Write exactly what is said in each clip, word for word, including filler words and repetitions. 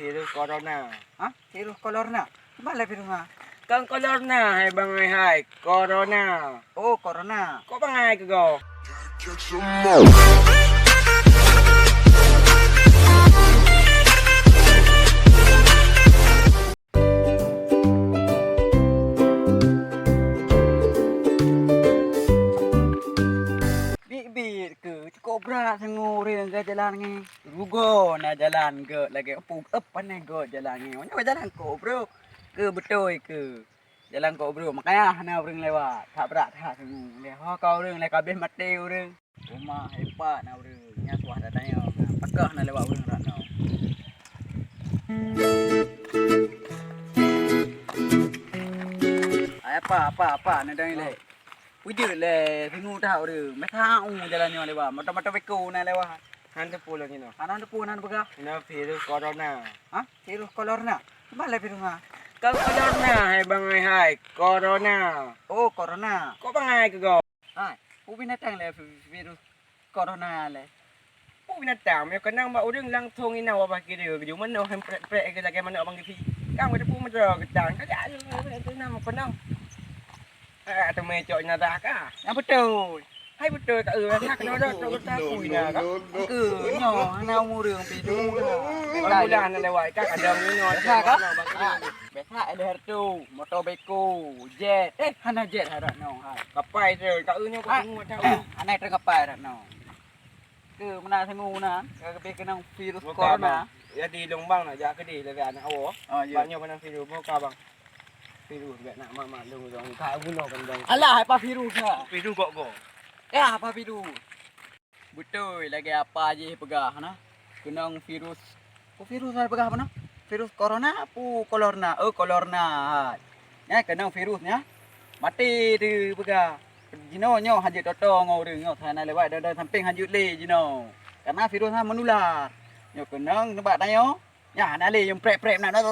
Virus corona. Hah? Virus corona? Kiban lé virus nyan? Kon corona hai bangai hai, corona. Oh, corona. Kok bangai keu gob? Biet-biet keu, cukôp brat singoh ureueng geujalan ngi. Rugoe na jalan gèt lagèe pu, ép pane gèt jalan ngi. Nyoe jalan kôk brôk. Keu beutôi keu. Jalan kôk brôk, makanya hana ureueng lewat. That brat that singoh. Lé ho ka ureueng, lé ka abéh maté ureueng. Uma, hebat na ureueng. Nyan tuah dak tanyoe. Pakon na lewat ureueng rat nyoe. Hai apa, apa, apa, na dang ilèe. Peujeuet lé, singoh that ureueng. Meusa u jalan nyoe lewat. Moto-moto beko na lewat. Han teupeu lagèe nyoe. Hana teupeu, hana peugah. Inoe virus corona. Hah? Virus corona? Kiban lé virus nyan? Kon corona hai bangai hai, corona. Oh, corona. Kok bangai keu gob? Hai, peue binatang lé vi-, virus corona lé? Peue binatang, meunyoe keunong bak ureueng langsong inan wabah kira, geujok manok han prek-prek keu lagèe manok abang geusi. Kan beuteupeu meudroe geutanyoe. Ka jak lé, lé, lé, lé, lé, keunong. Ah, teumé cok jenazah ka. Nyang beutôi. Hai beutôi ka, eh, rasa keunoe dah, trok geutanyoe pui na ka. Keu nyoe hana ureueng pih dong. Mula hana lewat ka, kadang nyoe. Rasa ka? Ah, biasa ada hartu, moto beko, jet. Eh, hana jet harap nyoe. Hai. Kapai tu, ka, eh, nyoe ka tunggu macam. Hana terkapai harap nyoe. Keu meunan singoh na, ka leubeh keunong virus corona. Jadi lôn bang nak jak keudeh lagèe aneuk awak. Oh, ya. Bang nyoe keunong virus, buka bang. Virus gèt nak mak-mak lôn dong ka bunoe kan dong. Alah, apa virus na? Virus gok-gok. Ya, apa virus? Beutôi lagèe apa jih peugah na. Keunong virus. Oh, virus hai peugah apa na? Virus corona, pu kolorna. Oh, kolorna hai. Nyan keunong virus nyan. Maté teuh peugah. Jinoe nyoe hana jeuet toto ngon ureueng nyoe, hana lewat dan sampéng hana jeuet lé jinoe. Karena virus nyan meunular. Nyoe keunong nibak tanyoe, nyan hana lé nyang prek-prek meunan,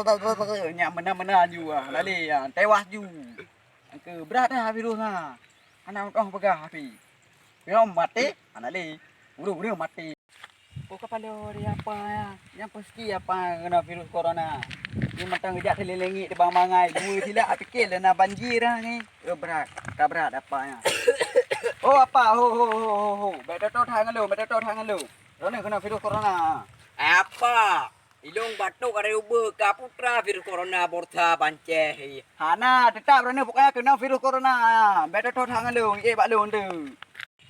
nyan meunan-meunan ju, ah, hana lé, ah, tewas ju. Nyang keu brat dah virus nyan. Hana meutuah peugah api. Nyoe maté, hana lé. Ureueng-ureueng maté. Oh, kapalo dari apa ya? Nyang pasti apa kena virus corona. Ni mantong geujak teuléng langét teubang bangai, dua silak pike lé na banjir dah ni. Eh, brat, ka brat apa ya? Oh, apa? Ho, ho, ho, ho, ho. Bèk toto that ngon lôn, bèk toto that ngon lôn. Droeneuh kena virus corona. Apa? Ilôn batuk ada ubeue ka putra virus corona borsa panceh. Hana, tetap droeneuh pokoknya kena virus corona. Bèk toto that ngon lôn, eh bak lôn tu.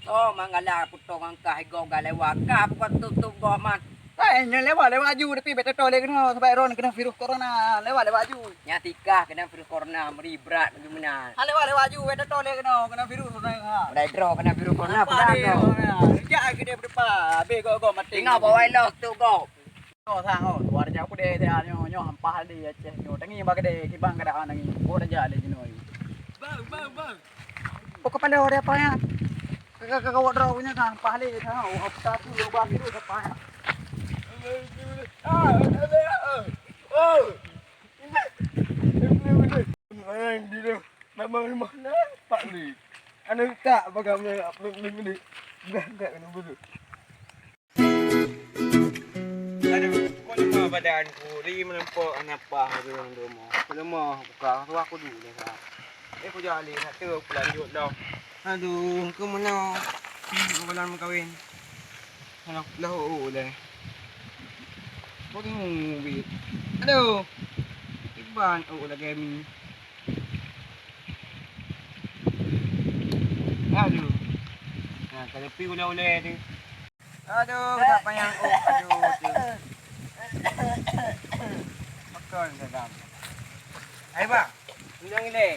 Oh, manggala putong angkah igoe galewat ka bukan tutup goh man. Hai, nyan lewat, lewat aju, tapi bèk toto lé keunoe, sabab droeneuh kena virus corona. Lewat, lewat aju. Nyan tikah kena virus corona, meuri brat bagaimana? Ha, lewat, lewat aju, bèk toto lé keunoe, kena virus corona. Udah droe kena virus corona, apa peugah dia droe. Corona? Jak ke dia berdepan, habis goh-goh mati. Tengok bawai los tu goh. Oh, sang, oh, luar jauh deh, dia nyoe, nyoe hampah di Aceh nyoe. Tangi bak gede, kibang kada tangi. Oh, raja lé jinoe. Bang, bang, bang. Oh, kepala ada apa ya? Kakak, kakak, wak drone punya sang, hampah lé sang. Oh, apa tu, ubah tu, apa ya? Ah, ada, ada. Oh. Ini, ini, ini. Orang di dalam, nama rumah. Pak Li. Anak tak, bagaimana, apa, ini, ini. Dah, dah, kena dulu. Aduh, kok lemah badanku. Ri meuleumpok nafah ureueng tu mo. Lemah buka, tu aku dulu dah. Eh, kujak alih, nak terus aku lanjut dah. Aduh, keu meunoe. Bulan meukawen. Alah, dah oh, oh, dah. Kok ngubit. Aduh. Iban, oh, lagèe mi. Aduh. Nah, kalau pi ulèe-ulèe tu. Aduh, tak payah. Oh, aduh, tu. Makan dalam. Hai, bang. Undang ni.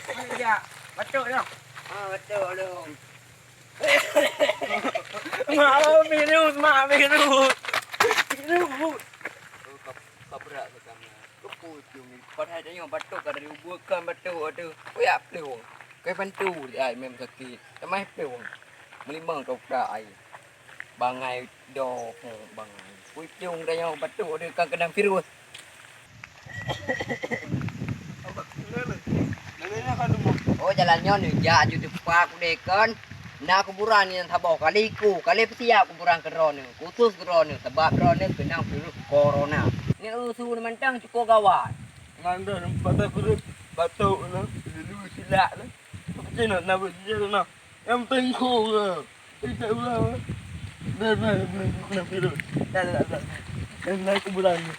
Mana dia? Batuk dah. Ah, batuk dah. Mak virus, mak virus. Virus. Oh, kap-, kabrak ke sana. Kepu cium ni. Padahal tanya batuk ka dari ubur kan batuk tu. Koyak peluh. Kai bantu ai mem sakit. Tamai peluh. Melimang kau ka ai. Bangai doh bangai. Pucung tanya batuk tu kan kena virus. Oh, jalan nyoe neujak aju teupa kudekon. Na kuburan nyang saboh kali ku, kali peusiap kuburan keu droeneuh, khusus keu droeneuh, sabab droeneuh keunong virus corona. Ni usu ni mantang cukup gawat. Nanda nampak tak kurut, batuk na, lulu silak na. Apa cina na berjaya na. Yang tengko na. Tidak ulah. Dah, dah, dah, dah, dah, dah. Dah, dah, dah. Dah, dah, kuburan ni.